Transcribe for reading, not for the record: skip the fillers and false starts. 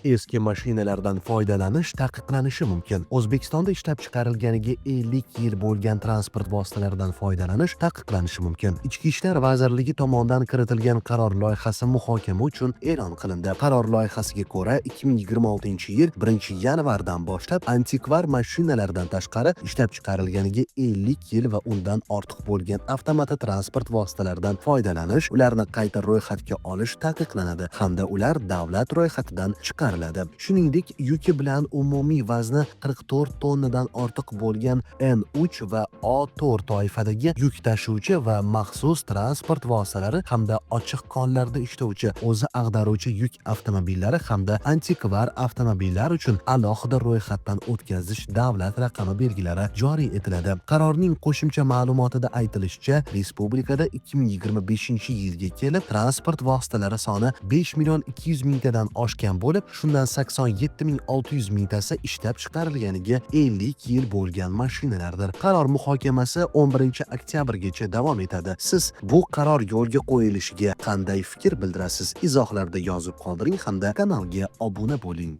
Eski mashinalardan foydalanish taqiqlanishi mumkin. O'zbekistonda ishlab chiqarilganiga 50 yil bo'lgan transport vositalaridan foydalanish taqiqlanishi mumkin. Ichki ishlar vazirligi tomonidan kiritilgan qaror loyihasi muhokama uchun e'lon qilindi. Qaror loyihasiga ko'ra, 2026-yil 1-yanvardan boshlab antikvar mashinalardan tashqari ishlab chiqarilganiga 50 yil va undan ortiq bo'lgan avtomototransport vositalaridan foydalanish, ularni qayta ro'yxatga olish taqiqlanadi hamda ular davlat ro'yxatidan chiqariladi. Shuningdek, yuki bilan umumiy vazni 44 tonnadan ortiq bo'lgan N3 va A4 toifadagi yuk tashuvchi va maxsus transport vositalari hamda ochiq konlarda ishlovchi o'zi ag'daruvchi yuk avtomobillari hamda antikvar avtomobillar uchun alohida ro'yxatdan o'tkazish davlat raqami belgilari joriy etiladi. Qarorning qo'shimcha ma'lumotida aytilishicha, respublikada 2025-yilga kelib transport vositalari soni 5 million 200 mingtadan oshgan bo'lib, shundan 87 ming 600 mingtasi ishlab chiqarilganiga 50 yil bo'lgan mashinalardir. Qaror muhokamasi 11 oktyabrgacha davom etadi. Siz bu qaror yo'lga qo'yilishiga qanday fikr bildirasiz? Izohlarda yozib qoldiring hamda kanalga obuna bo'ling.